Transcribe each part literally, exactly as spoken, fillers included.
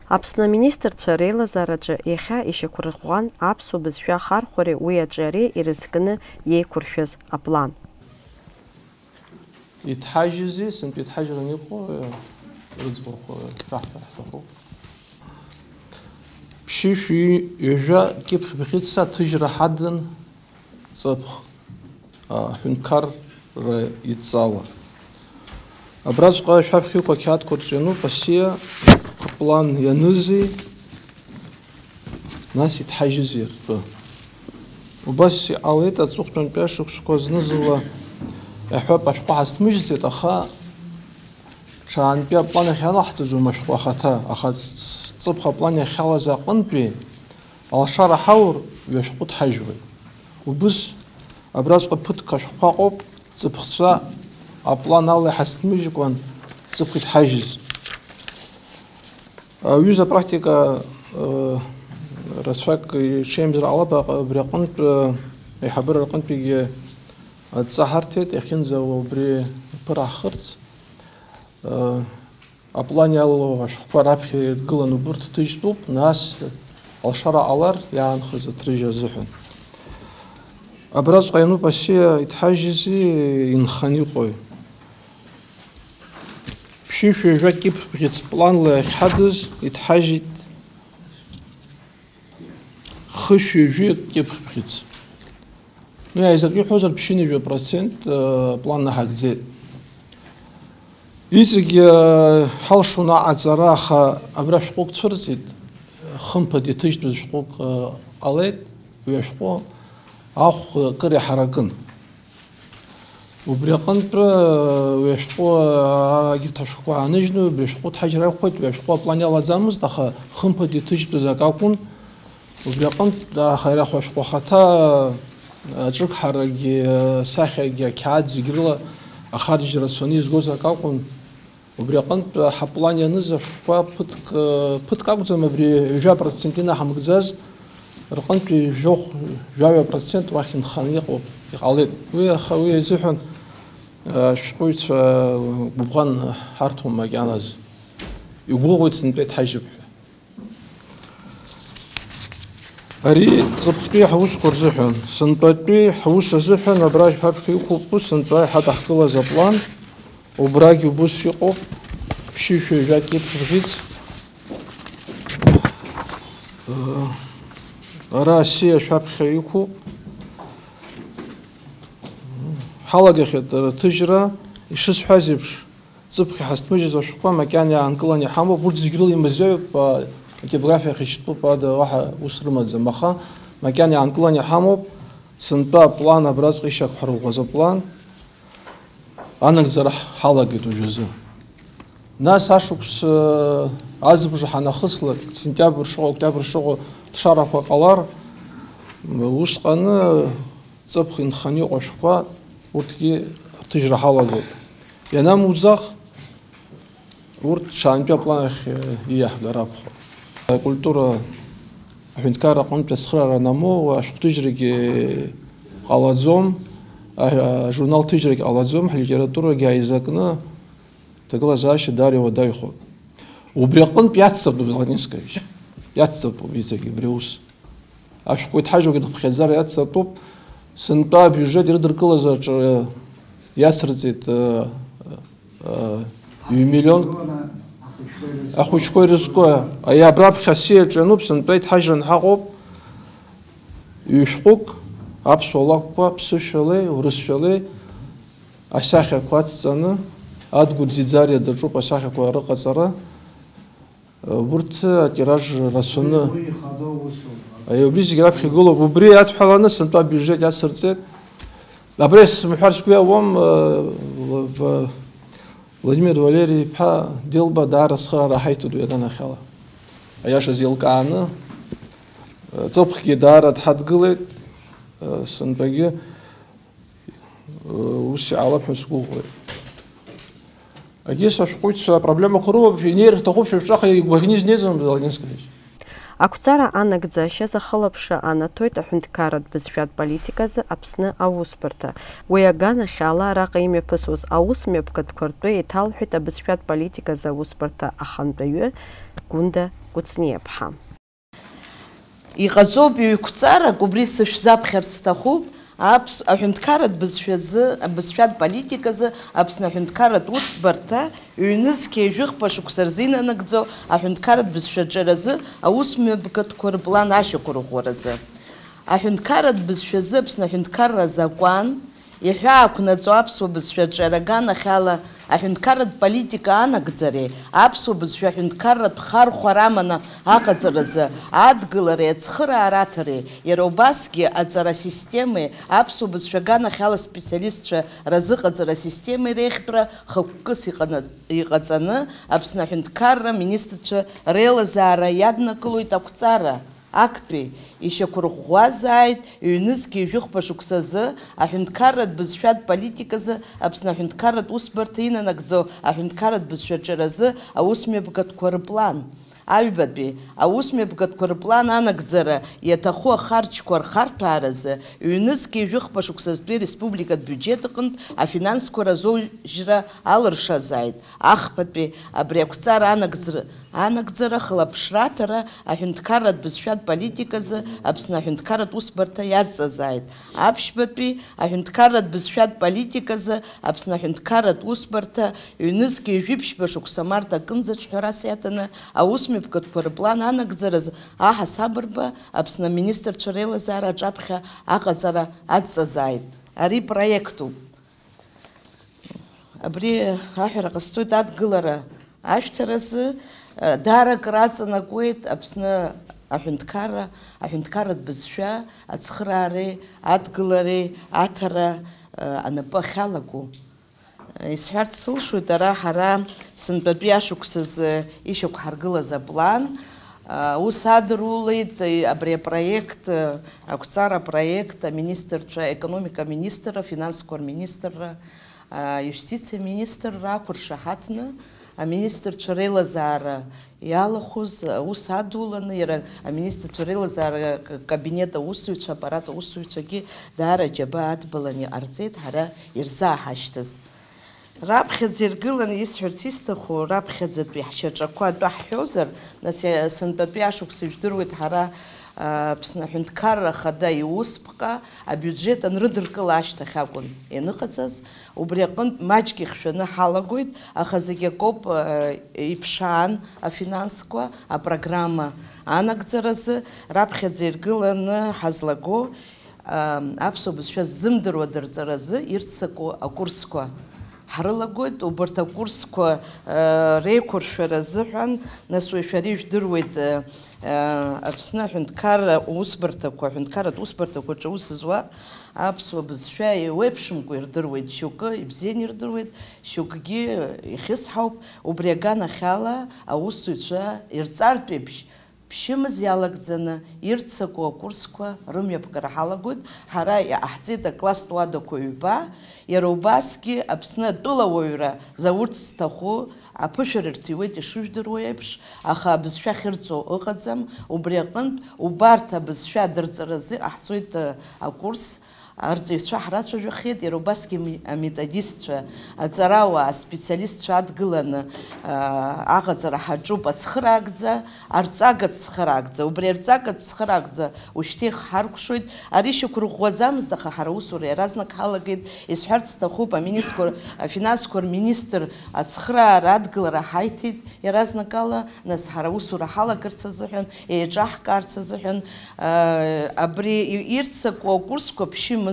Аԥсны аминистрцәа реилазаараҿы иахьа ишьақәырӷәӷәан аԥсуа бызшәа ахархәареи уи аҿиареи ирызкны иеиқәыршәаз аплан. Иҭҳажьызи, сынтәа иҭҳажьран иҟоу рыӡбахә раҳҳәар ҳҭахуп. Ԥшьышәи ҩажәа кьыԥхь бӷьыцса аҭыжьра ҳадын ҵыԥх аҳәынҭқарра идҵала. Абраҵәҟьа шәаԥхьаҩык ақьаадқәа рҿы иануп асиа аплан ианызи, нас иҭҳажьызи ртәы. Убас иҟалеит аҵыхәтәантәи ашықәсқәа зны-зынла иаҳҳәап, ашәҟәы ҳазҭмыжьӡеит, аха ҽаантәи аплан иахьалаҳҵаӡом ашәҟәы ахаҭа, аха ҵыԥх аплан иахьалаз аҟынтәи алшара ҳаур, ҩашәҟәы ҭҳажьуеит. Убыс абраҵәҟьа ԥыҭк ашәҟәқәа ыҟоуп, ҵыԥхцәа аплан ала иҳазҭмыжькәан ҵыԥх иҭҳажьыз. Аҩыза апрактика рацәак иҽеимзар ҟалап, абри аҟынтә аиҳабыра рҟынтәигьы адҵа ҳарҭеит, иахьынӡауа убри аԥыраҳхырц. Аплан иалоу ашәҟәқәа раԥхьа иргыланы убырҭ ҭыжьтәуп, нас алшара ҟалар иаанхаз аҭрыжь азыҳәан. Абраҵәҟьа иануп асиа иҭҳажьызи инхан иҟои. Ԥшьышәи жәа кьыԥхь бӷьыц планла иахьҳадыз иҭҳажьит хышәи жәи кьыԥхь бӷьыц. Ну, иааизакны иҳәозар, ԥшьынҩажәа процент план наҳагӡеит. Иҵегьы ҳалшон аҟаҵара, аха абра шәҟәык цәырҵит, хымԥада иҭыжьтәыз шәҟәык ҟалеит, ҩашәҟәы ахә акыр иҳаракын. Убри аҟынтәы уи ашәҟәы, егьырҭ ашәҟәқәа ааныжьны, убри ашәҟәы ҭҳажьыр акәхеит, уи ашәҟәы аплан иалаӡамызт, аха хымԥада иҭыжьтәыз акы акәын. Убри аҟынтә, аха иара ашәҟәы ахаҭа аҿыгҳарагьы, асахьагьы, ақьаад зегь рыла ахарџьра рацәаны изгоз акы акәын. Убри аҟынтә ҳаплан ианыз ашәҟәқәа ԥыҭк, ԥыҭк акәӡам, абри ҩажәа процент инаҳамгӡаз рҟынтә жәохә, жәаҩа процент уахь инханы иҟоуп, иҟалеит. Уи аха уи азыҳәан ашәҟәыҩҩцәа гәыбӷан ҳарҭом макьаназ. Игәыӷуеит сынтәа иҭҳажьып ҳәа. Ари ҵыԥхтәи ҳусқәа рзыҳәан, сынтәатәи ҳус азыҳәан абра шәаԥхьа иқәуп, сынтәа иҳадаҳкылаз аплан, убрагь убыс иҟоуп, ԥшьышәи жәак иԥхьбӷьыц. Ара асиа шәаԥхьа иқәуп. Ҳалагахьеит рҭыжьра, ишысҳәаз еиԥш, ҵыԥх иҳазҭмыжьыз ашәҟәқәа макьана иаанкыланы иҳамоуп, урҭ зегь рыла имазеиуп, атипографиа ахь ишьҭтәуп ада, уаҳа ус рымаӡам, аха макьана иаанкыланы иҳамоуп, сынтәа аплан абраҵәҟьа ишьақәҳарӷәӷәаз аплан анагӡара ҳалагеит уажәазы. Нас ашықәс азыбжа ҳанахыслак, сентиабр шыҟоу, октиабр шыҟоу ҭшарақәа ҟалар, усҟаны ҵыԥх инханы иҟоу ашәҟәқәа урҭгьы рҭыжьра ҳалагоит. Ианамуӡах, урҭ ҽаантәи аплан ахь ииаҳгар акәхап. Акультура аҳәынҭқарра аҟынтә ацхыраара анамоу, ашәҟәҭыжьрагьы ҟалаӡом, ажурнал ҭыжьрагь ҟалаӡом, ҳлитературагьы ааизакны аҭагылазаашьа даара иуадаҩхоит. Убри аҟынтә иацҵатәуп, Владимир Скорич, иацҵатәуп иҵегь абри аус. Ашәҟәы иҭҳажьуагьы дыԥхьаӡара иацҵатәуп. Сынтәа абиужет ирыдыркылаз аҿы иацырҵеит ҩ-миллион. Ахәыҷқәа ирызку ари абраԥхьа асиаҿы иануп, сынтәа иҭҳажьран ҳаҟоуп. Ҩ-шәҟәык аԥсуа лакәқәа ԥсышәалеи урысшәалеи асахьақәа ацҵаны, Адгәыр Ӡиӡариа даҿуп асахьақәа рыҟаҵара. Урҭ атираж рацәаны. Уи ихадоу усуп. Аи, убри зегь раԥхьа игылоуп. Убри иадҳәаланы сынтәа абиужет иацырҵеит. Абри сымҳәар сгәы иауам, э, в-, Владимир Валери-иԥа Делба даара ацхыраара ҳаиҭоит уи аганахьала. Аиаша зеилкааны, э, ҵыԥхгьы даара дҳадгылеит, э, сынтәагьы. Ус иҟалап ҳәа сгәыӷуеит. Егьыс ашәҟәыҩҩцәа апроблемақәа рымоуп, инеир рҭахуп, шәыԥшаха игәаӷьны изнеиӡом, Владимир Скорич. Ақәҵара анагӡашьаз ахылаԥшра анаҭоит аҳәынҭқарратә бызшәатә политиказы Аԥсны аусбарҭа. Уи аганахьала араҟа имҩаԥысуаз аус мҩаԥгатәқәа ртәы еиҭалҳәеит абызшәатә политиказы аусбарҭа ахантәаҩы Гәында Кәыҵниаԥҳа. Иҟаҵоуп ҩ-қәҵарак, убри сышәзаԥхьарц сҭахуп, аԥс-, аҳәынҭқарратә бызшәазы, абызшәатә политиказы Аԥсны аҳәынҭқарратә усбарҭа ҩнызқьи жәыхԥа шықәса рзы инанагӡо аҳәынҭқарратә бызшәаҿаразы аусмҩаԥгатәқәа рплан ашьақәырӷәӷәаразы. Аҳәынҭқарратә бызшәазы Аԥсны аҳәынҭқарра азакәан, иҳәаақәнаҵо аԥсуа бызшәа аҿиара аганахьала аҳәынҭқарратә политика анагӡареи аԥсуа бызшәа аҳәынҭқарратә хархәара аманы аҟаҵаразы адгылареи ацхыраара аҭареи, иара убасгьы аҵара асистемеи аԥсуа бызшәа аганахьала специалистцәа разыҟаҵара асистемеи реихтәра хықәкыс иҟана-, иҟаҵаны Аԥсны аҳәынҭқарра аминистрцәа реилазаара иаднакылоит ақәҵара актәи ишьақәырӷәӷәазааит ҩнызқьи жәыхәба шықәсазы аҳәынҭқарратә бызшәатә политиказы Аԥсны аҳәынҭқарратә усбарҭа инанагӡо аҳәынҭқарратә бызшәаҿаразы аусмҩаԥгатәқәа рыплан. Аҩбатәи, аусмҩаԥгатәқәа рыплан анагӡара иаҭаху ахарџьқәа рхарҭәааразы ҩнызқьи жәыхәба шықәсазтәи ареспубликатә биуџьет аҟынтә афинансқәа разоужьра алыршазааит. Ахԥатәи, абри ақәҵара анагӡр-, анагӡара хылаԥшраҭара аҳәынҭқарратә бызшәатә политиказы Аԥсны аҳәынҭқарратә усбарҭа иадҵазааит. Аԥшьбатәи, аҳәынҭқарратә бызшәатә политиказы Аԥсны аҳәынҭқарратә усбарҭа ҩнызқьи жәиԥшьба шықәса март акынӡа ҿҳәарас иаҭаны аусмҩаԥгатәқәа рыплан анагӡаразы аҳасабырба Аԥсны аминистрцәа реилазаара аҿаԥхьа аҟаҵара адҵазааит. Ари проектуп. Абри аҳәара ҟасҵоит адгылара ашәҭаразы, э, даара акыр аҵанакуеит Аԥсны аҳәынҭқарра, аҳәынҭқарратә бызшәа ацхыраареи адгылареи аҭара, э, анапы ахьалаго. Исҳәарц сылшоит, ара ҳара сынтәатәи ашықәсазы ишьақәҳаргылаз аплан, э, ус адырулеит, э, абри апроект, э, ақәҵара апроект аминистрцәа, аекономика аминистрра, афинансқәа рминистрра, Аиустициа министр рақәыршаҳаҭны, аминистрцәа реилазаара иалахәыз аус адуланы, иара аминистрцәа реилазаара кабинет аусзуҩцәа, аппарат аусзуҩцәагьы даара аџьабаа адбалан иҟарҵеит ҳара ирзааҳашьҭыз. Раԥхьаӡа иргыланы исҳәарц исҭаху, раԥхьаӡатәи ҳшьаҿақәа атәы ҳҳәозар, нас, сынтәатәи ашықәс ижәдыруеит ҳара, Аԥсны аҳәынҭқарра ахада иусԥҟа абиуџьет анрыдыркыла ашьҭахь акәын ианыҟаҵаз, убри аҟынтә маҷк ихшәаны ҳалагоит, аха зегь акоуп, э, иԥшаан афинансқәа апрограмма анагӡаразы, раԥхьаӡа иргыланы ҳазлаго, э, аԥсуа бызшәа ззымдыруа дырҵаразы ирццакуа акурсқәа ҳрылагоит. Убарҭ акурсқәа, э, реиқәыршәара азыҳәан, нас уи шәара ижәдыруеит, э, Аԥсны аҳәынҭқарра усбарҭақәа, аҳәынҭқарратә усбарҭақәа рҿы аус зуа аԥсуа бызшәа еиуеиԥшымкәа ирдыруеит, шьоукы ибзианы ирдыруеит, шьоукгьы ихьысҳауп. Убри аганахьала аусзуҩцәа ирҵартә еиԥш, ԥшьымз иалагӡаны ирццакуа акурсқәа рымҩаԥгара ҳалагоит. Ҳара иҟаҳҵеит акласстә уадақәа ҩба, иара убасгьы Аԥсны атәылауаҩра заурц зҭаху аԥышәара рҭиуеит ишыжәдыруа еиԥш, аха абызшәа ахьырҵо ыҟаӡам. Убри аҟынтә, убарҭ абызшәа адырҵаразы иҟаҳҵоит, э, акурс. Арҵаҩцәа ҳрацәажәахеит, иара убасгьы ами-, аметодистцәа, аҵарауаа, аспециалистцәа адгыланы, э, аҟаҵара ҳаҿуп ацхыраагӡа, арҵага цхыраагӡа. Убри арҵага цхыраагӡа ушьҭа ихҳаркәшоит. Ари шьақәырӷәӷәаӡамызт, аха ҳара аусура иаразнак ҳалагеит. Исҳәарц сҭахуп, аминистрқәа, афинансқәа рминистр ацхыраара адгылара ҳаиҭеит иаразнакала, нас ҳара аусура ҳалагарц азыҳәан, еиҿаҳкаарц азыҳәан, э, абри и-, ирццакуа акурсқәа ԥшьымз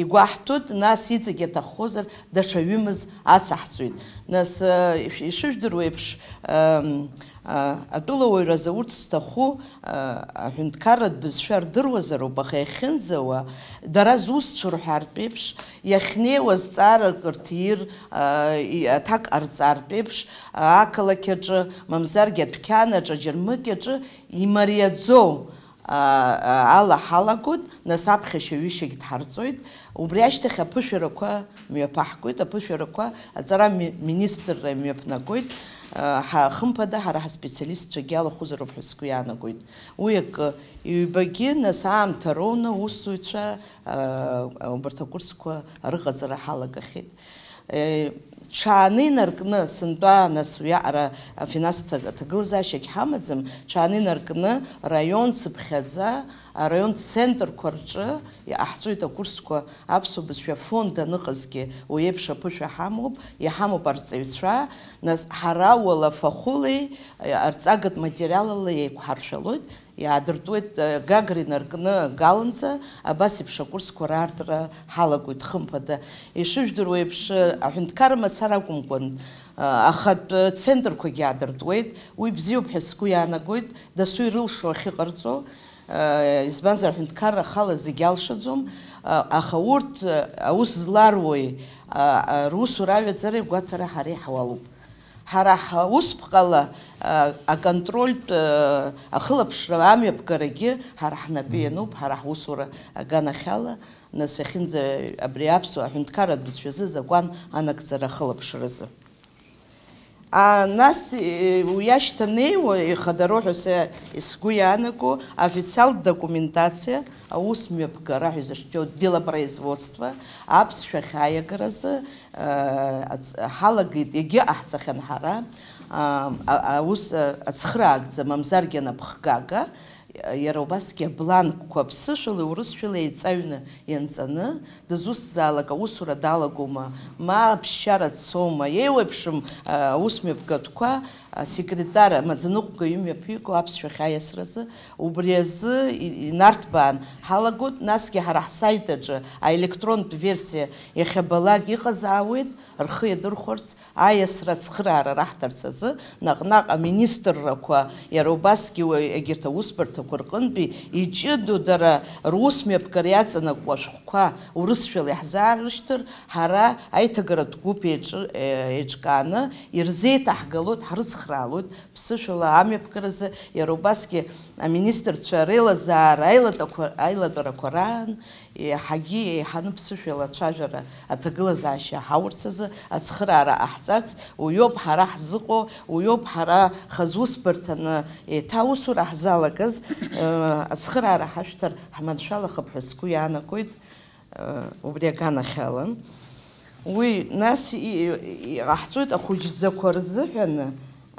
игәаҳҭоит, нас иҵегь аҭаххозар даҽа ҩымз ацаҳҵоит. Нас, э, иш-, ишыжәдыруа еиԥш, эм, а, атәылауаҩра заурц зҭаху, а, аҳәынҭқарратә бызшәа рдыруазароуп, аха иахьынӡауа дара зусҭцәоу рҳәартә еиԥш, иахьнеиуа зҵаарак рҭир, а, и-, аҭак ҟарҵартә еиԥш, а, ақалақь аҿы, мамзаргьы адәқьан аҿы, аџьармыкьа аҿы имариаӡоу, а, а, ала ҳалагоит, нас аԥхьашьа ҩышьагь дҳарҵоит, убри ашьҭахь аԥышәарақәа мҩаԥаҳгоит, аԥышәарақәа аҵара ми-, министрра имҩаԥнагоит, а, ҳа-, хымԥада ҳара ҳаспециалистцәагьы алахәызароуп ҳәа сгәы иаанагоит. Уи акы, ҩбагьы, нас аамҭа роуны аусзуҩцәа, а, убарҭ акурсқәа рыҟаҵара ҳалагахьеит. Е, Ҽааны инаркны, сынтәа, нас, уиаҟара афинанстә ҭаг-, ҭагылазаашьагь ҳамаӡам, ҽааны инаркны раион цыԥхьаӡа, араионтә центрқәа рҿы иҟаҳҵоит акурсқәа, аԥсуа бызшәа афонд аныҟазгьы уи еиԥш аԥышәа ҳамоуп, иҳамоуп арҵаҩцәа, нас, ҳара уалафахәылеи, арҵагатә материалала еиқәҳаршәалоит. Иаадыртуеит, э, Гагра инаркны Галанӡа, абас еиԥш акурсқәа раартра ҳалагоит, хымԥада. Ишыжәдыруа еиԥш, э, аҳәынҭқарра мацара акәымкәан, э, ахатә, э, центрқәагьы аадыртуеит. Уи бзиоуп ҳәа сгәы иаанагоит, дасу ирылшо ахьыҟарҵо, э, избанзар, аҳәынҭқарра ахала зегь алшаӡом, э, аха урҭ, э, аус зларуеи, э, э, русура аҩаӡара игәаҭара ҳара иҳауалуп. Ҳара ҳусԥҟала, а, аконтрольтә, а, ахылаԥшра амҩаԥгарагьы ҳара ҳнапы иануп, ҳара ҳусура аганахьала, нас иахьынӡа абри аԥсуа аҳәынҭқарратә бызшәазы азакәан анагӡара ахылаԥшразы. А, нас, е, уи ашьҭанеиуа ихадароу ҳәа са сгәы иаанаго, официалтә документациа, аус мҩаԥгара ҳәа изышьҭоу делопроизводство аԥсшәахь аиагаразы, Ац-, ҳалагеит, егьыҟаҳҵахьан ҳара, а, а, аус, а, ацхыраагӡа, мамзаргьы анапхгага, иара убасгьы абланкқәа ԥсышәала, урысшәала еиҵаҩны ианҵаны, дызусҭзаалак аусура далагома, ма аԥсшьара дцома, еиуеиԥшым, а, аусмҩаԥгатәқәа, асекретар, амаӡаныҟәгаҩ имҩаԥиго аԥсшәахь аиасразы, убри азы и-, инарҭбаан ҳалагоит, насгьы ҳара ҳсайт аҿы аелектронтә версиа иахьабалак иҟазаауеит, рхы иадырхәарц, аиасра ацхыраара раҳҭарц азы, наҟ-наҟ аминистррақәа, иара убасгьы уи, егьырҭ аусбарҭақәа рҟынтәи иҷыдоу дара русмҩаԥгара иаҵанакуа ашәҟәқәа урысшәала иаҳзаарышьҭыр, ҳара аиҭагаратә гәыԥ еиҿы-, е-, еиҿкааны ирзеиҭаҳгалоит, ҳрыцхраалоит ԥсышәала амҩаԥгаразы, иара убасгьы аминистрцәа реилазаара аилатәақәа-, аилатәарақәа раан, еиҳагьы еиҳаны ԥсышәала ацәажәара аҭагылазаашьа ҳаурц азы ацхыраара ҟаҳҵарц, уиоуп ҳара ҳзыҟоу, уиоуп ҳара хазусбарҭаны еиҭа аусура ҳзалагаз, э, ацхыраара ҳашәҭар ҳманшәалахап ҳәа сгәы иаанагоит, э, убри аганахьала. Уи, нас, и-, и-, иҟаҳҵоит ахәыҷӡақәа рзыҳәаны,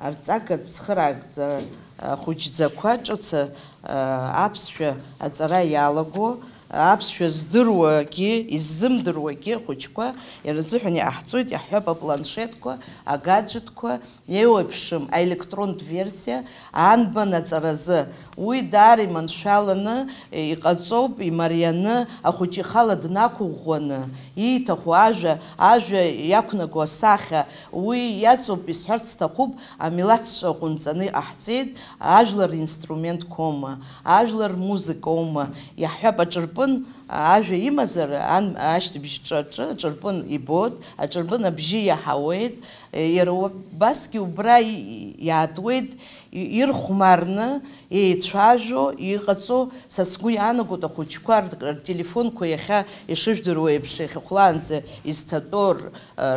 арҵагатә цхыраагӡа ахәыҷӡақәа ҿыц, а, аԥсшәа аҵара иалаго, аԥсшәа здыруагьы, иззымдыруагьы ахәыҷқәа ирзыҳәан иҟаҳҵоит, иаҳҳәап, апланшетқәа, агаджетқәа, еиуеиԥшым аелектронтә версиа, анбан аҵаразы. Уи даара иманшәаланы иҟаҵоуп, имарианы, ахәыҷы ихала днақәыӷәӷәаны, ииҭаху ажәа, ажәа иақәнаго асахьа, уи иаҵоуп, исҳәарц сҭахуп, амилаҭцәа ҟәынҵаны иҟаҳҵеит, ажәлар ринструментқәоума, ажәлар рмузыкоума, иаҳҳәап, аҿырпын, ажәа имазар, ан-, ашьҭыбжь ҿаҿы аҿырпын ибоит, аҿырпын абжьы иаҳауеит, иара убасгьы убра и-, иаатуеит, и-, ирхәмарны еицәажәо иҟаҵоу, са сгәы иаанагоит, ахәыҷқәа р-, ртелефонқәа иахьа ишыжәдыруа еиԥш, иахьахәлаанӡа изҭатәоу р-,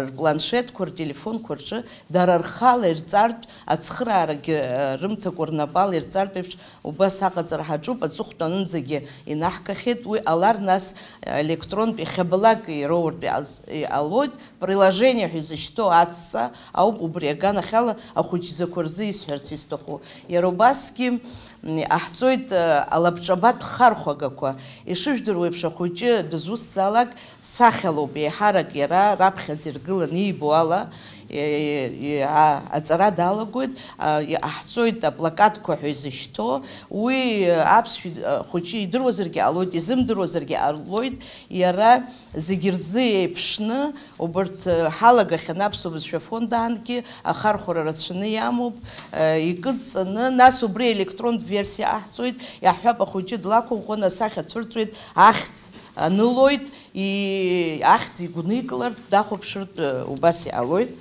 рпланшетқәа, ртелефонқәа рҿы дара рхала ирҵартә, ацхыраарагьы, э, рымҭакәа рнапала ирҵартә еиԥш, убас аҟаҵара ҳаҿуп, аҵыхәтәанынӡагьы инаҳгахьеит, уи ҟалар, нас, э, електронтә иахьабалак ироуртә иҟаз-, иҟалоит, приложение ҳәа изышьҭоу аҵәца ауп убри аганахьала ахәыҷӡақәа рзы исҳәарц исҭаху. Иара убасгьы, м, иҟаҳҵоит, э, алабҿабатә хархәагақәа. Ишыжәдыруа еиԥш, ахәыҷы дызусҭзаалак сахьалоуп, еиҳарак иара раԥхьаӡа иргыланы иибо ала, е-, е-, а-, аҵара далагоит, а, иҟаҳҵоит аплакатқәа ҳәа изышьҭоу. Уи, э, аԥсшәа, э, хәыҷы идыруазаргьы ҟалоит, изымдыруазаргьы ҟалоит, иара зегь рзы еиԥшны, убарҭ, э, ҳалагахьан аԥсуа бызшәа фонд аангьы, ахархәара рацәаны иамоуп, э, икыдҵаны, нас убри електронтә версиа аҳҵоит, иаҳҳәап, ахәыҷы длақәыӷәӷәаны асахьа цәырҵуеит, ахьӡ анылоит, и-, ахьӡ игәникылартә, дахәаԥшыртә, э, убас иҟалоит.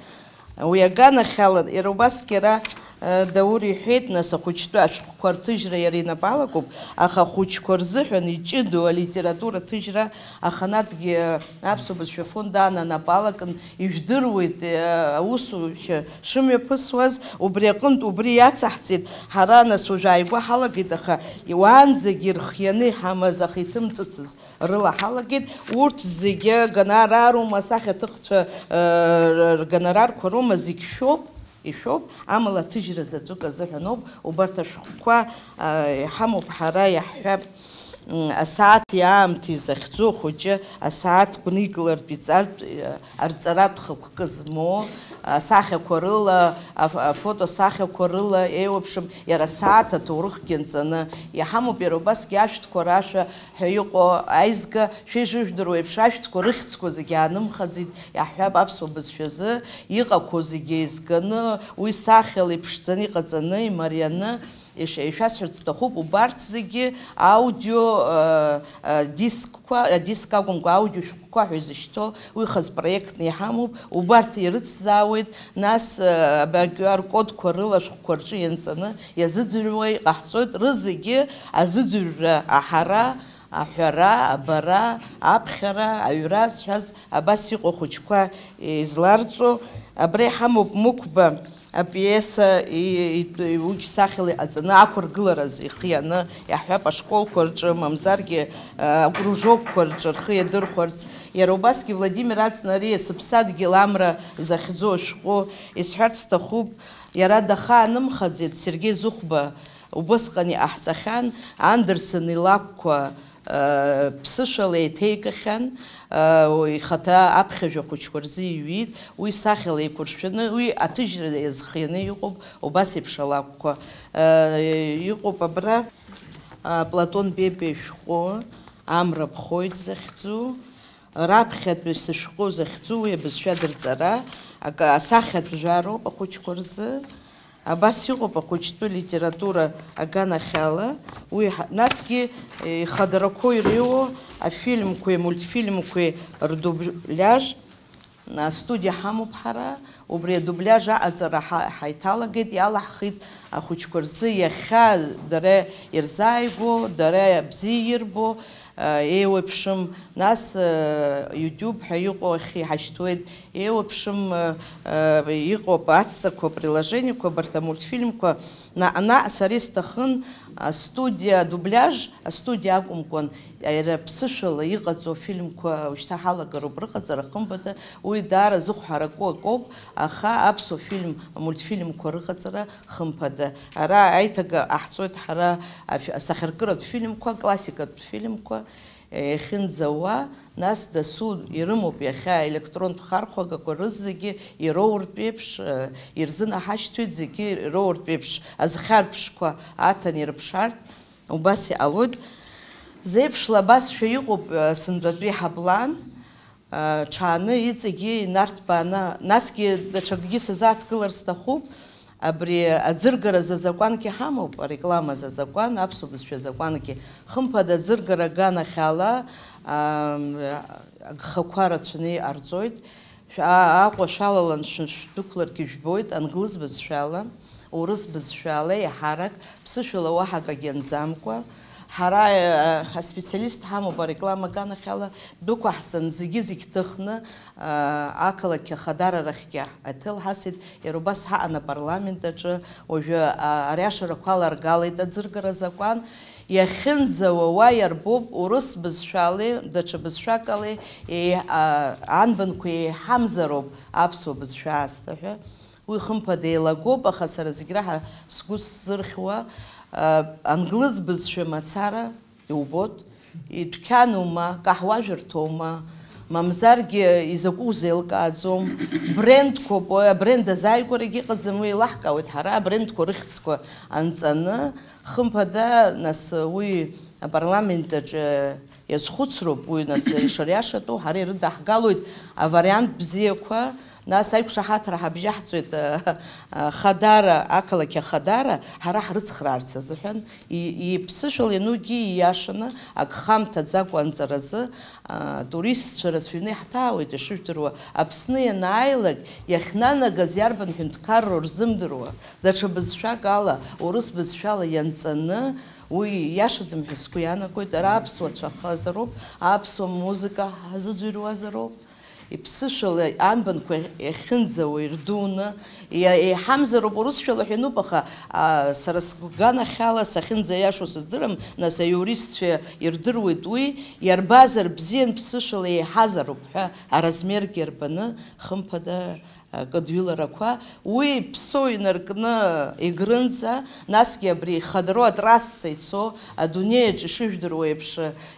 Уи аганахьала, иара убасгьы ара, Даур иҳәеит, нас, ахәыҷтәы ашәҟәқәа рҭыжьра иара инапы алакуп, аха ахәыҷқәа рзыҳәан иҷыдоу алитература ҭыжьра аханатәгьы аԥсуа бызшәа фонд аан анапы алакын, ижәдыруеит, аусушьа шымҩаԥысуаз, убри аҟынтә убри иацаҳҵеит, ҳара, нас, уажә ааигәа ҳалагеит, аха уаанӡагьы ирхианы иҳамаз, аха иҭымҵыцыз рыла ҳалагеит, урҭ зегьы гонорарума, асахьаҭыхцәа, э, ргонорарқәа роума, зегь шәоуп, ишәоуп, амала аҭыжьра заҵәык азыҳәаноуп, убарҭ ашәҟәқәа, э, иҳамоуп, ҳара иаҳҳәап, м, асааҭи аамҭеи захьӡу ахәыҷы асааҭ гәникылартә иҵартә, э, арҵаратә хықәкы змоу, асахьақәа рыла, аф-, афотосахьақәа рыла еиуеиԥшым, иара асааҭ аҭоурыхгьы нҵаны иҳамоуп, иара убасгьы ашәҭқәа рашәа ҳәа иҟоу аизга, шәа ишыжәдыруа еиԥш, ашәҭқәа рыхьӡқәа зегьы аанымхаӡеит, иаҳҳәап, аԥсуа бызшәазы иҟақәоу зегьы еизганы, уи сахьала иԥшӡаны, иҟаҵаны, имарианы, иш-, ишәасҳәарц сҭахуп, убарҭ зегьы аудио, э, э, дискқәа, э, диск акәымкәа, аудио шәҟәқәа ҳәа изышьҭоу, уи хаз проектны иҳамоуп, убарҭ ирыцзаауеит, нас, э, аб-, Q R кодқәа рыла ашәҟәқәа рҿы ианҵаны иазыӡырҩуа иҟаҳҵоит, рызегьы азыӡырҩра аҳара, аҳәара, абара, аԥхьара, аҩра зҳәаз абас иҟоу ахәыҷқәа изларҵо. Абра иҳамоуп Мықәба апиеса, и-, и-, уигь сахьала иҟаҵаны ақәыргылараз ихы ианы, иаҳҳәап, ашколқәа рҿы, мамзаргьы, а, акружокқәа рҿы рхы иадырхәарц. Иара убасгьы Владимир Аҵнариа Сыԥсадгьыл амра захьӡу ашәҟәы исҳәарц сҭахуп. Иара дахаанымхаӡеит, Сергеи Зыхәба убысҟан иҟаҳҵахьан, Андерсен илакәқәа, э, ԥсышәала еиҭеикахьан, э, ихаҭа аԥхьажәа хәыҷқәа рзы иҩит, уи сахьала еиқәыршәаны, уи аҭыжьра иазхианы иҟоуп, убас еиԥш алакәқәа, э, иҟоуп абра, э, Платон Бебиа ишәҟәы, Амра ԥхоит захьӡу, раԥхьатәи сышәҟәы захьӡу уи абызшәа дырҵара, акы, асахьатә жәароуп ахәыҷқәа рзы. Абас иҟоуп ахәыҷтәы литература аганахьала, уи ҳа-, насгьы, е, ихадарақәоу иреиуоу афильмқәеи амультфильмқәеи рдубляж астудиа ҳамоуп ҳара, убри адубляж аҟаҵара ҳа-, ҳаиҭалагеит, иалаҳхит ахәыҷқәа рзы иахьа дара ирзааигәоу, дара бзиа ирбо, е, еиуеиԥшым, нас, е, YouTube ҳәа иҟоу ахь иҳашьҭуеит, еиуеиԥшым, э, э, иҟоуп ацҵақәа, приложениеқәа, абарҭ амультфильмқәа. Наҟ-наҟ сара исҭахын астудиа, адубляж астудиа акәымкәан, иара ԥсышәала иҟаҵоу афильмқәа уажәшьҭа ҳалагароуп рыҟаҵара, хымԥада, уи даара зыхәҳараку акоуп, аха аԥсуа фильм, амультфильмқәа рыҟаҵара, хымԥада. Ара аиҭага ҟаҳҵоит ҳара афи-, асахьаркыратә фильмқәа, аклассикатә фильмқәа, иахьынӡауа, нас дасу ирымоуп иахьа електронтә хархәагақәа рызегьы ироуртә еиԥш, э, ирзынаҳашьҭуеит зегьы ироуртә еиԥш, азхьарԥшқәа аҭан ирыԥшаартә, убас иҟалоит. Зеиԥшла абасшәа иҟоуп, э, сынтәатәи ҳаплан, э, ҽааны иҵегьы инарҭбааны, насгьы даҽакгьы сазааҭгылар сҭахуп. Абри аӡыргаразы азакәанқьа ҳамоуп, арекламазы азакәан, аԥсуа бызшәа азакәанқьа. Хымԥада, аӡыргара аганахьала, ам, агхақәа рацәаны иҟарҵоит. Шә-, а-, Аҟәа шәалалан шәы-, шәдәықәларгьы жәбоит, англыз бызшәала, урыс бызшәала, еиҳарак, ԥсышәала уаҳа акагьы анӡамкәа. Ҳара, э, аспециалист ҳамоуп, ареклама аганахьала дәықәаҳҵан, зегьы-зегь ҭыхны, э, ақалақь Ахадара рахьгьы аҭел ҳасит, иара убас ҳаҟан апарламент аҿы, уажәы, а, ари ашарақәа аларгалеит аӡыргара азакәан, иахьынӡауа уа иарбоуп урыс бызшәалеи, даҽа бызшәакалеи, еи-, а, анбанқәа еиҳамзароуп аԥсуа бызшәа аасҭа ҳәа. Уи хымԥада еилагоуп, аха сара зегь раҳа сгәы сзырхьуа, а, англыз бызшәа мацара иубоит, идәқьанума, каҳуажәырҭоума, мамзаргьы изакәу узеилкааӡом, брендқәоуп, уи абренд азааигәарагьы ыҟаӡам, уи еилаҳкаауеит ҳара абрендқәа рыхьӡқәа анҵаны, хымԥада, нас, уи апарламент аҿы иазхәыцроуп, уи, нас, ишариашатәу ҳара ирыдаҳгалоит авариант бзиақәа, Нас аиқәшаҳаҭра ҳабжьаҳҵоит, э, э, Хадара, ақалақь Ахадара, ҳара ҳрыцхраарц азыҳәан, и-, иԥсышәала ианугьы ииашаны, ак хамҭаӡакәа анҵаразы, а, туристцәа рацәаҩны иаҳҭаауеит, ишыжәдыруа, Аԥсны ианааилак, иахьнанагаз иарбан ҳәынҭқарроу рзымдыруа, даҽа бызшәак ала, урыс бызшәала ианҵаны, уи иашаӡам ҳәа сгәы иаанагоит, ара аԥсуа цәа хазароуп, аԥсуа музыка ҳазыӡырҩуазароуп. Иԥсышәала анбанқәа иахьынӡауа ирдуны, иа-, еиҳамзароуп, урысшәала ҳәа иануп, аха, а, сара сганахьала сахьынӡаиашоу сыздырам, нас аиуристцәа ирдыруеит уи, иарбазар бзиан, ԥсышәала еиҳазароуп ҳәа аразмергьы рбаны, хымԥада, а, кыдҩыларақәа, уи ԥсо инаркны Егрынӡа, насгьы абри ихадароу атрасса ицо, адунеи аҿы ишыжәдыруа еиԥш,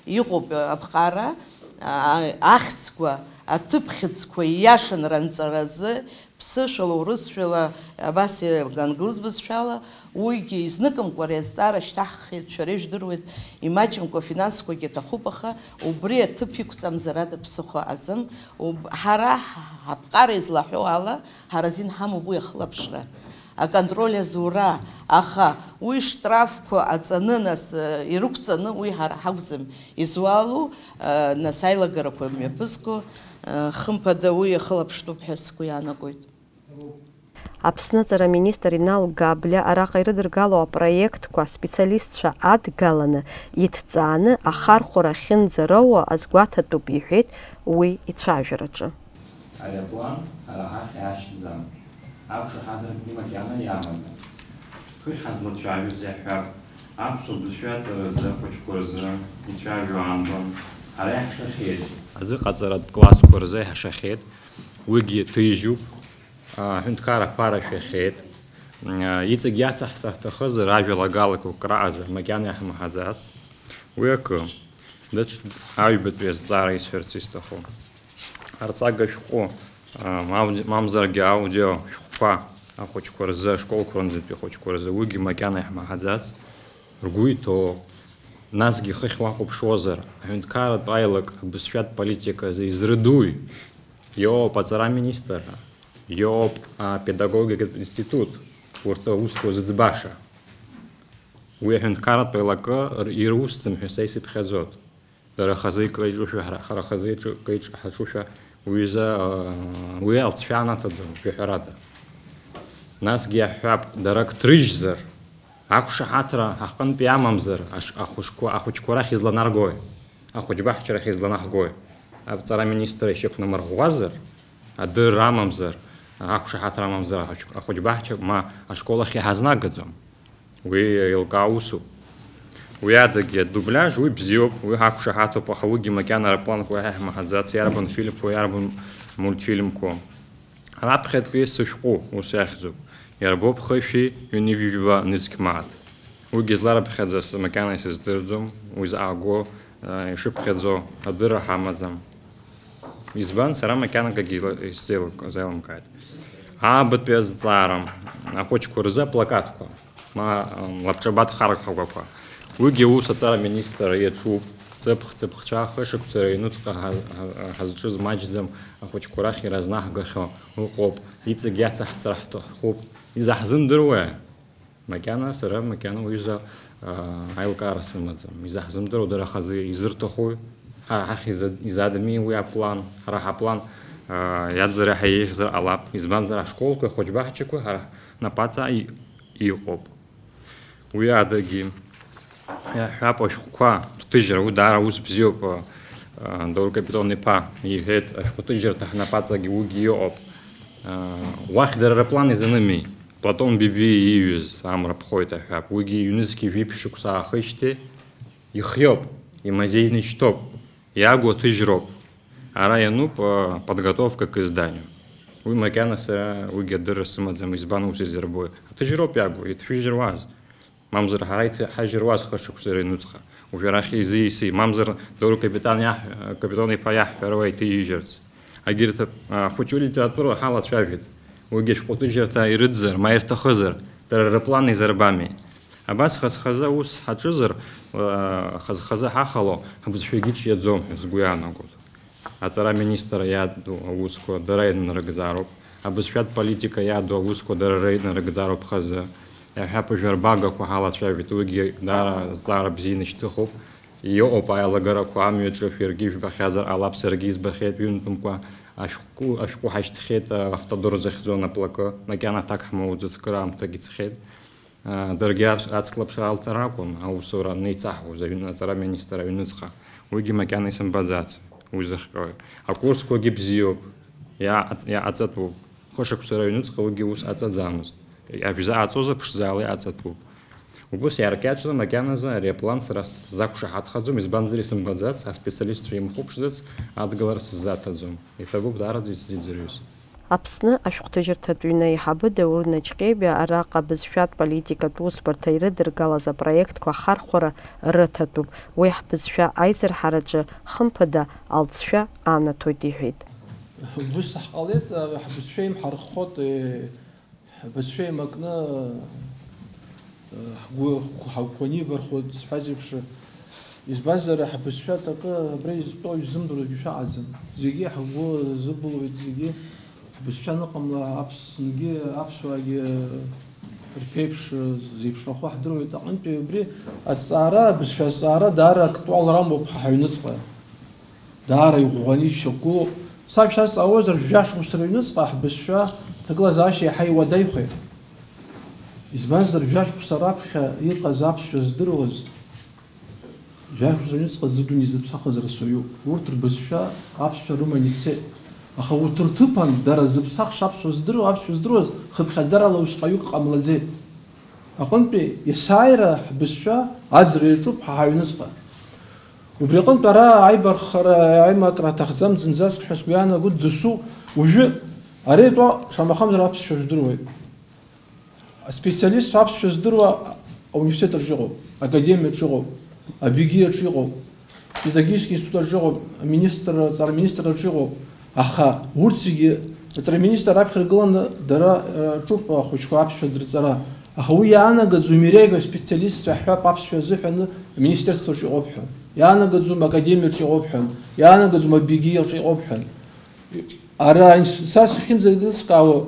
иҟоуп аԥҟара, а, ахьӡқәа, аҭыԥхьыӡқәа ииашан ранҵаразы, ԥсышәала, урысшәала, абас англыз бызшәала, уигьы изныкымкәа ари азҵаара шьҭаҳхит, шәара ижәдыруеит, имаҷымкәа финансқәагьы аҭахуп, аха убри аҭыԥ иқәҵамзар ада ԥсыхәа аӡам. Уб-, ҳара ҳ-, ҳаԥҟара излаҳәо ала, ҳара азин ҳамоуп уи ахылаԥшра, аконтроль азура, аха уи штрафқәа аҵаны, нас, э, ирықәҵаны, уи ҳара ҳакәӡам изуалу, э, нас аилагарақәа мҩаԥызго, э, хымԥада уи ахылаԥштәуп ҳәа сгәы иаанагоит. Аԥсны аҵара аминистр Инал Габлиа араҟа ирыдыргало апроектқәа аспециалистцәа адгаланы, иҭҵааны ахархәара ахьынӡароуа азгәаҭатәуп, иҳәеит уи ицәажәараҿы. Ари аплан ҳара ҳахь иашьҭӡам. Ақәшаҳаҭракгьы макьана иамаӡам. Хыхь ҳазлацәажәоз иаҳҳәап, аԥсуа бызшәа аҵаразы ахәыҷқәа рзы ицәажәо аамҭан ҳара иаҳшахьеит. Азыҟаҵаратә классқәа рзы иаҳшахьеит, уигьы ҭыжьуп, аҳәынҭқарра ԥара шәахьеит. Иҵегь иацаҳҵар ҳҭахызар, ажәалагалақәак раҟазар, макьана иаҳмаҳаӡац. Уи акы. Даҽа аҩбатәи азҵаара исҳәарц исҭаху. Арҵага шәҟәы, а, мамз-, мамзаргьы аудио шәҟәқәа ахәыҷқәа рзы, ашколқәа рынӡатәи ахәыҷқәа рзы, уигьы макьана иаҳмаҳаӡац, ргәы иҭоу, насгьы хыхь уахәаԥшуазар, аҳәынҭқарратә аилак абызшәатә политика азы изрыдуи? Иоуп аҵара аминистрра, иоуп апедагогикатә институт, урҭ аусқәа зыӡбаша. Уи аҳәынҭқарратә еилакы р-, ирусӡам ҳәа са исыԥхьаӡоит. Дара хазы икы иҿушәа, ҳара, ҳара хазы иҿы-, кы иҿ-, ҳаҿушәа, уҩыза, аа, уи алҵшәа анаҭаӡом, жәаҳәарада. Насгьы иаҳҳәап, дара ак ҭрыжьзар, ақәшаҳаҭра ҳаҟынтәи амамзар, аш-, ахәыжқәа, ахәыҷқәа рахь изланаргои? Ахәыҷбаҳча рахь изланаҳгои? Аҵара аминистр ишьақәнамырӷәӷәазар, адырра амамзар, ақәшаҳаҭра амамзар, ахәыҷ-, ахәыҷбаҳча ма ашкол ахь иҳазнагаӡом. Уи еилкаау усуп. Уи адагьы адубляж, уи бзиоуп, уи ҳақәшаҳаҭуп, аха уигьы макьана арапланқәа иаҳмаҳаӡац, иарбан фильмқәоу, иарбан мультфильмқәоу. Раԥхьатәи сышәҟәы ус иахьӡуп. Иарбоуп хышәи ҩынҩажәи жәба нызқь мааҭ. Уигьы зларыԥхьаӡаз макьана исыздырӡом, уи заҟа гәы, э, ишыԥхьаӡо адырра ҳамаӡам. Избан, сара макьанагагьы ила-, исзеилк-, сзеилымкааит. Аабатәи азҵаара, ахәыҷқәа рзы аплакатқәа, ма, м, лабҿабатә хархәақәа. Уигьы аус аҵара аминистр иаҿуп, ҵыԥх-ҵыԥхцәа хышықәса рыҩнуҵҟа ҳа-, ҳа-, ҳазҿыз маҷӡам, ахәыҷқәа рахь иразнахгахьоу ыҟоуп, иҵегь иацаҳҵар ҳҭахуп, изаҳзымдыруеи? Макьана сара, макьана уҩыза, аа, аилкаара сымаӡам. Изаҳзымдыруа дара хазы изырҭахуи? Ҳа-, ҳахь иза-, изадами уи аплан? Ҳара ҳаплан, аа, иаӡара ҳәа еиӷьзар ҟалап. Избанзар, ашколқәеи ахәыҷбаҳчақәеи ҳара ҳнапаҵаҟа и-, иҟоуп. Уи адагьы, иаҳҳәап, ашәҟәқәа рҭыжьра, уи даара ус бзиоуп, аа, Даур Капитон-иԥа иҳәеит, ашәҟәы ҭыжьырҭа ҳнапаҵаҟагьы уигьы иҟоуп. Аа, уахь дара рыплан изанымиеи? Платон Бебиа ииҩыз амра ԥхоит аҳәап. Уигьы ҩнызқьи жәиԥшь шықәса аахижьҭеи ихиоуп, имазеины ишьҭоуп, иагу аҭыжьроуп. Ара иануп, а, подготовка к изданию. Уи макьана сара уигьы адырра сымаӡам, избан ус изырбои? Аҭыжьроуп иагу, иҭшәыжьыруаз. Мамзар ҳара иҭ-, ҳажьыруаз хышықәса рыҩнуҵҟа. Уажә арахь изы-иси, мамзар Даур Капитан иаҳ-, Капитон-иԥа иаҳҳәароуи иҭижьырц. Агьырҭ, а, ахәыҷы литература ҳалацәажәеит. Уигьы ашәҟәыҭыжьырҭа ирыӡзар, ма ирҭахызар, дара рыплан изырбами? Абас хаз-хазы аус ҳаҿызар, а, хаз-хазы ҳахало, ҳбызшәагьы ҿиаӡом ҳәа сгәы иаанагоит. Аҵара аминистр иаду аусқәа дара ирнарыгӡароуп. Абызшәатә политика иаду аусқәа дара ры-, ирнарыгӡароуп хазы. Иаҳҳәап, жәарбагақәа ҳалацәажәеит, уигьы даара зҵаара бзианы ишьҭыхуп. Иҟоуп аилагарақәа амҩаҿы, шәаргьы ижәбахьазар ҟалап, саргьы избахьеит, ҩынтәымкәа ашәҟәы, ашәҟәы ҳашьҭхьеит, автодор захьӡу анаплакы, макьана аҭак ҳмоуӡац, кыр аамҭагьы цахьеит. Даргьы ац-, ацклаԥшра алҭар акәын, аусура анеицаҳауаз аҩны-, аҵара аминистр аҩныҵҟа. Уигьы макьана исымбаӡац, уи зыхҟьои. Акурсқәагьы бзиоуп, иааҟаҵ-, иааҟаҵатәуп. Хышықәса рыҩныҵҟа уигьы ус ҟаҵаӡамызт. Абжьы зааҵозар, ԥшӡала иҟаҵатәуп. Убыс иааркьаҿны макьаназы ари аплан сара сзақәшаҳаҭхаӡом, избанзар исымбаӡац, аспециалистцәа имхәаԥшӡац, адгылара сзаҭаӡом. Иҭабуп даараӡа исзыӡырҩыз. Аԥсны ашәҟәҭыжьырҭатә ҩны аиҳабы Даур Наҷҟьебиа араҟа абызшәатә политикатә усбарҭа ирыдыргалаз апроектқәа ахархәара рыҭатәуп. Уи ҳбызшәа аизырҳараҿы, хымԥада, алҵшәа анаҭоит иҳәеит. Убыс ҳҟалеит, ҳбызшәа имҳарххот, ҳбызшәа еимакны, ҳгәы, ҳгәы анибархо, сҳәаз еиԥш, избанзар, ҳбызшәа аҵакы абра изтәоу изымдыруагьы шәаҟаӡам. Зегьы ҳгәы зыбылуеит, зегьы бызшәа аныҟамла, Аԥснгьы, аԥсуаагьы рԥеиԥш зеиԥшрахо ҳдыруеит. Аҟынтәи убри азҵаара, абызшәа азҵаара даара актуалра амоуп ҳа ҳаҩныҵҟа. Даара иӷәӷәаны ишьақәгылоуп. Саб шьҭа сҵаауазар, жәа шықәса рыҩныҵҟа ҳбызшәа ҭагылазаашьа иаҳа иуадаҩхеит. Избанзар, жәа шықәса раԥхьа иҟаз аԥсшәа здыруаз, жәа шықәса рыҩныҵҟа зыдунеи зыԥсахыз рацәаҩуп. Урҭ рбызшәа аԥсшәа рыман ицеит. Аха урҭ рҭыԥан дара зыԥсахша аԥсшәа здыруа, аԥсшәа здыруаз хыԥхьаӡарала усҟаҩык ҟамлаӡеит. Аҟынтәи есааира ҳбызшәа аӡра иаҿуп ҳа ҳаҩныҵҟа. Убри аҟынтә ара аибарххара, аимакра аҭахӡам зынӡаск ҳәа сгәы иаанагоит досу. Уажәы ари атәы шамахамзар аԥсшәа жәдыруеит. Аспециалистцәа аԥсшәа здыруа ауниверситет аҿы иҟоуп, академиа аҿы иҟоуп, абигиа аҿы иҟоуп, педагогический институт аҿы иҟоуп, аминистр, аҵара министр аҿы иҟоуп. Аха урҭ зегьы аҵара министр раԥхьа иргыланы дара, э, рҿуп ахәыҷқәа аԥсшәа дырҵара. Аха уи иаанагаӡом иреиӷьу аспециалистцәа ҳҳәап аԥсшәа азыҳәаны аминистерствоаҿ иҟоуп ҳәа. Иаанагаӡом академиаҿ иҟоуп ҳәа. Иаанагаӡом абигиаҿ иҟоуп ҳәа. Ара ис-, са сахьынӡалыскаауа,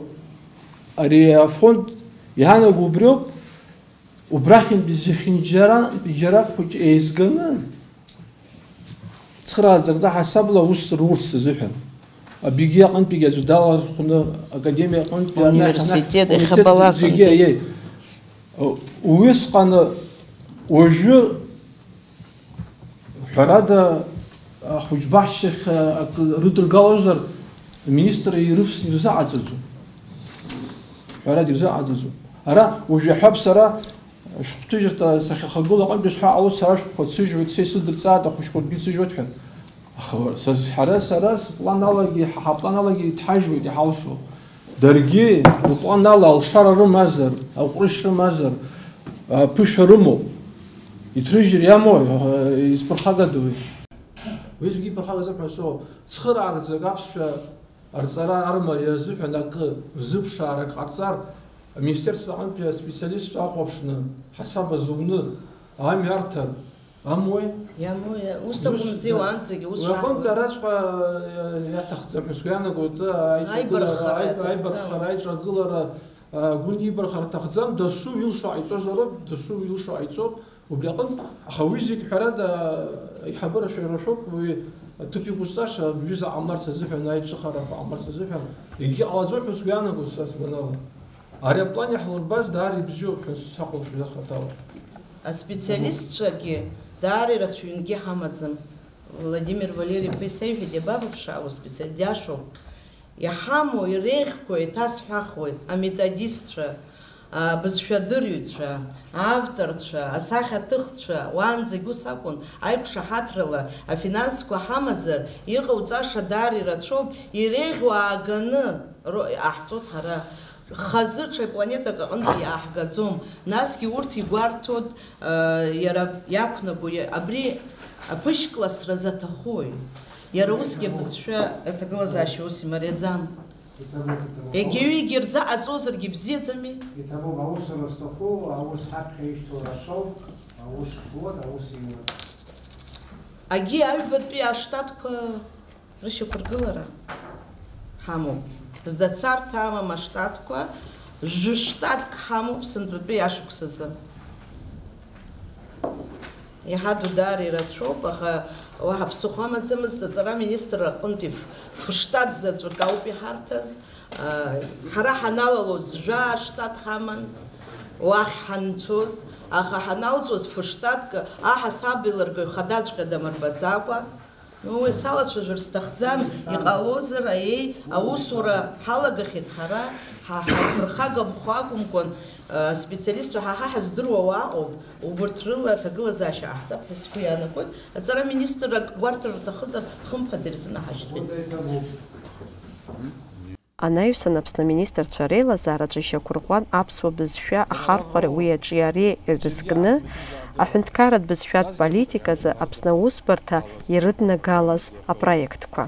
ари афонд иаанаго убриоуп, убрахьынтәи зехьынџьарантәи џьара хәыҷ еизганы, цхырааӡакӡа ҳасабла аус рурц азыҳәан. Абигиа аҟынтәигьы аӡәы далархәны, академиа аҟынтәи, университет, университет иахьабалак зегьы, аҟынтәи. Аиеи. Уисҟаны уажәы, ҳәарада, ахәыҷ баҳчахь акы рыдыргалозар, аминистр ирывс-, ирзыҟаҵаӡом. Ҳәарада, ирзыҟаҵаӡом. Ара уажә иаҳәап сара, ашәҟәҭыжьырҭа сахьахагылоу аҟынтәи сҳәар ҟалоит, сара ашәҟәқәа сыжьуеит, са исыдырҵааит ахәыҷқәа ргьы сыжьуеит ҳәа. Аха са сҳәара, сара сплан алагьы, ҳа-, ҳаплан алагьы иҭҳажьуеит, иҳалшо. Даргьы рплан ала алшара рымазар, аҟәрышь рымазар, аԥышәа рымоуп. Иҭрыжьыр иамои, изԥырхагада уи? Уи аӡәгьы иԥырхагазар ҳәа соуп. Цхыраагӡак аԥсшәа арҵара армариа азыҳәан акы, рзыԥшаарак ҟарҵар, аминистерство аҟынтәи аспециалистцәа ахәаԥшны, ҳасаб азуны, амҩа арҭар, Амуеи? Иамои, ус акәымзи, уанӡагьы ус уи аҟынтә шаҳуаз. Араҵәҟьа, э, иаҭахӡам ҳәа сгәы иаанагоит, э, аиҿагылара, аибарххара аиб-, иаҭахӡам. Аибарххара, аиҿагылара, э, гәынибархара аҭахӡам, дасу илшо ҟаиҵозароуп, дасу илшо ҟаиҵоуп, убри аҟынтә, аха уи зегь ҳәарада, аиҳабыра шәара шәоуп, уи аҭыԥ иқәызҵаша, бҩыза ҟамларц азыҳәан, аиҿыхарақәа ҟамларц азыҳәан, егьҟалаӡом ҳәа сгәы иаанагоит, са сгәанала. Ари аплан иаҳлырбаз даара ибзиоуп ҳәа сахәаԥшуеит хаҭала. Аспециалистцәагьы даара ирацәаҩнгьы ҳамаӡам. Владимир Валери-иԥа исеиҳәеит, иабабыԥшаало специал-, диашоуп. Иҳамоу, иреиӷьқәоу еиҭасҳәахуеит, аметодистцәа, абызшәадырҩцәа, авторцәа, асахьаҭыхцәа, уаанӡагь ус акәын, аиқәшаҳаҭрала афинансқәа ҳамазар, иҟауҵаша даара ирацәоуп, иреиӷьу ааганы ро-, иҟаҳҵоит ҳара. Хазы ҽа планетак аҟынтәи иааҳгаӡом. Насгьы урҭ игәарҭоит, э, иара иақәнаго, иа-, абри аԥышәкласра заҭахуи? Иара усгьы абызшәа аҭагылазаашьа ус имариаӡам. Иҭабуп, иҭабуп. Егьаҩы егьырзыҟаҵозаргьы бзиаӡами? Иҭабуп, аусура зҭаху, аус ҳаԥхьа ишьҭоу рацәоуп, аус ҳуеит, аус иуеит. Агьи аҩбатәи аштатқәа Рышьақәыргылара ҳамоуп. Зда царҭа амам аштатқәа, жәы штатк ҳамоуп сынтәатәи ашықәсазы. Иаҳа ду даара ирацәоуп, аха уаҳа ԥсыхәа амаӡамызт, аҵара министр аҟынтәи ф-, фыштат заҵәык ауп иҳарҭаз. Ҳара ҳаналалоз жәаа штат ҳаман, уахь ҳанцоз, аха ҳаналҵуаз фыштатк аҳасабеилыргаҩ хадаҵәҟьа дамырбаӡакәа. Ну, уи салацәажәар сҭахӡам, иҟалозар, аиеи, аусура ҳалагахьеит ҳара, ҳа ҳаиқәырхагамхо акәымкәан, аспециалистцәа ҳа ҳа ҳаздыруа уаҟоуп, убырҭ рыла аҭагылазаашьа ҟаҳҵап ҳәа сгәы иаанагоит, аҵара министр ак гәарҭар рҭахызар, хымԥада ирзынаҳашьҭуеит. Анаҩсан Аԥсны аминистрцәа реилазаараҿы ишьақәырӷәӷәан аԥсуа бызшәа ахархәара уи аҿиареи ирызкны, аҳәынҭқарратә бызшәатә политиказы Аԥсны аусбарҭа ирыднагалаз апроектқәа.